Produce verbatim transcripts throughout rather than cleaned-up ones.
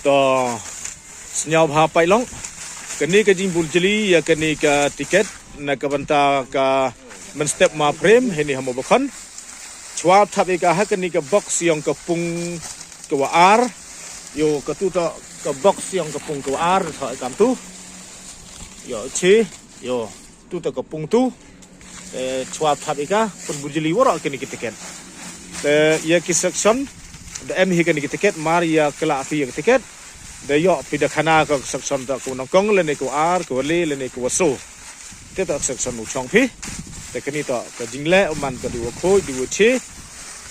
To, sngewbha peit long. Kane ka jingbujli ïa kane ka tiket na ka bynta ka mynstep Mawphrem heini ha Mawbakhon. Shuwa thap ïa ka ha kane ka box ïong ka pung ka wa ar. Ïoh, katu to ka box ïong ka pung ka wa ar, to ïa kamtu. Ïoh, chi, ïoh, tu to ka pung tu. Te shuwa thap ïa ka, pynbujli waroh kine ki tiket. Te ïa ki section, da em hi kine ki tiket, mar ïa kylla phi ïa ki tiket. Da ïoh phi da khana ka section to ka wa nyngkong, lane ka wa ar, ka wa le, lane ka wa soo. Te to section u shong phi. Te kane to ka jingleh, u man ka dei wa khuid, dei wa chi.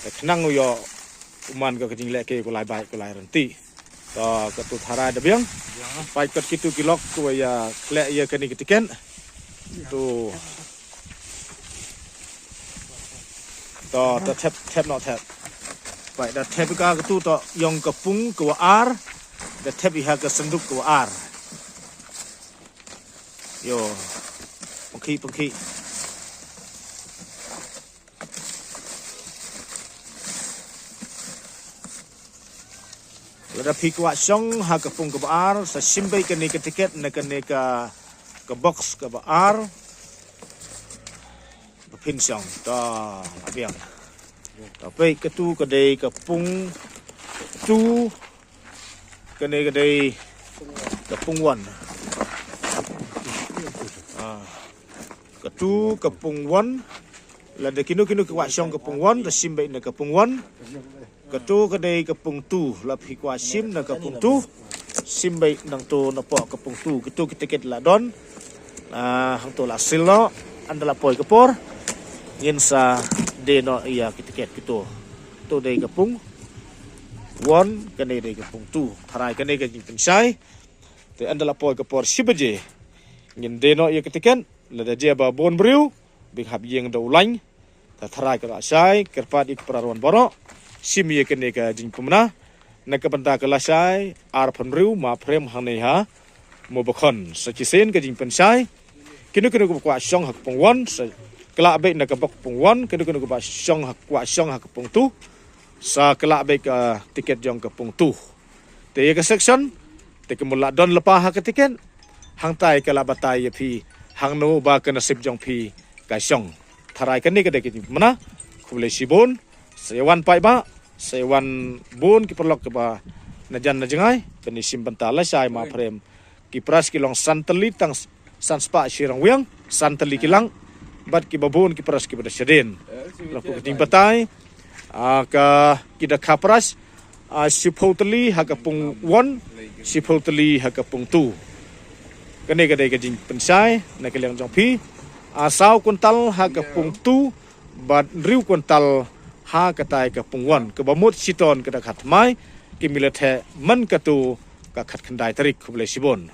Te khnang u ïoh, u man ka jingleh ke, ka lai bai, ka lai rynti. To, katu tharai da biang. Peit kot kitu ki lok, ka wa ïa khleh ïa kine ki tiket. Tu. To, to thep, thep noh thep. Peit da thep ka katu to ïong ka pung ka wa ar. Da thep ïa ha ka synduk ka wa ar. Ïoh. Pangkhi, pangkhi. Lada phi kwah shong ha ka pung ka ba ar, sa shim beit kane ka tiket na kane ka, ka box ka ba ar. Ba phin shong. To, la biang. To peit katu ka dei ka pung tu, kane ka dei ka pung one. Ah. Katu ka pung one. Lada kino kino ki kwah shong ka pung one, da shim beit na ka pung one. Katu ka dei ka pung two, lada phi kwah shim na ka pung two. Shim beit nangtu na poh ka pung two. Katu ki tiket la don. Ah, hangtu la seal noh, ynda la poi ka por. Ngin sa die noh ïa ki tiket kitu. Tu dei ka pung one, kane dei ka pung two. Tharai kane ka jingpynshai. Te ynda la poi ka por shi baje. Ngin die noh ïa ki tiket, lada jia ba bun briew, bym hap ïeng da u lain. Te tharai ka la shai, kyrpad ïa ki para wan baroh. Shim ïa kane ka jingpynbna. Na ka bynta ka la shai, arphew hynriew Mawphrem hangne ha Mawbakhon. Sa shisien ka jingpynshai. Kino kino ki kwah shong ha ka pung one, sa kylla beit na ka box pung one, kino kino ki kwah shong ha, kwah shong ha ka pung two. Sa kylla beit ka tiket jong ka pung two. Te ïa ka section, te ka mut la don lypa ha ka tiket. Hangtai ka la batai ïa phi, hangno ba ka nasib jong phi ka shong. Tharai kane ka dei ka jingpynbna, khublei shibun, sa ïa wan paidbah, sa ïa wan bun ki paralok kiba na jan na jngai, ban ïa shim bynta lashai Mawphrem. Ki prize ki long san tylli tang san spah shi ryngwiang, san tylli ki lang, bad kiba bun ki prize kiba da shadien. Lada ka jingbatai, ah, ka ki da kha prize, ah, shiphew tylli ha ka pung one, shiphew tylli ha ka pung two. Kane ka dei ka jingpynshai na ka liang jong phi. Ah, saw kwintal ha ka pung two, bad hynriew kwintal ha katai ka pung one. Kaba mut shi ton ka da khat mai, ki mih la theh man katu ka khatkhyndai tarik, khublei shibun.